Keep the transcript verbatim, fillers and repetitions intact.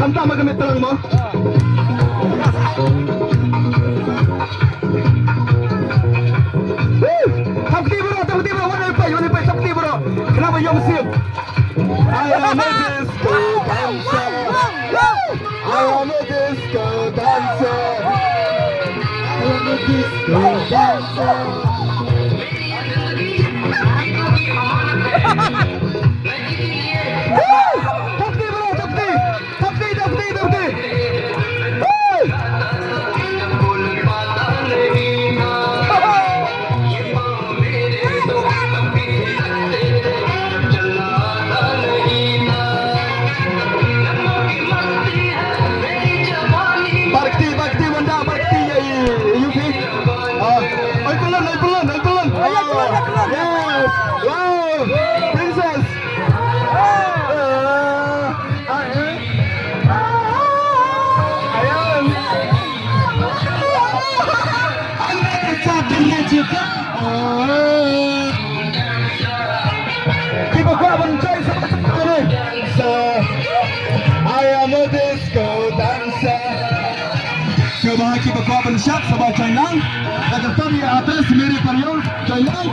Anta ma ka mit tlang mo. Woo! Thap kti bro, thap kti bro, wan ai pai, wan ai pai, thap kti bro. Kena ba ïoh sip. I am a disco dancer. I am a disco dancer. I am a disco dancer. Woo! Thap kti bro, thap kti. Thap kti, thap kti, thap kti. Hey! Bar kti, bar kti, wanda, bar kti, ïa i, ïa u pi. Ah, oi, pelun, oi, pelun, oi, pelun. Ah, yes. Wow. Princess. Ah, ah, eh. Kiba kwah ban join sa, sa, I am a disco dancer. Sngewbha kiba kwah ban shad, sngewbha join lang. Ka kyrteng ïa artist Mary Pariong, join lang.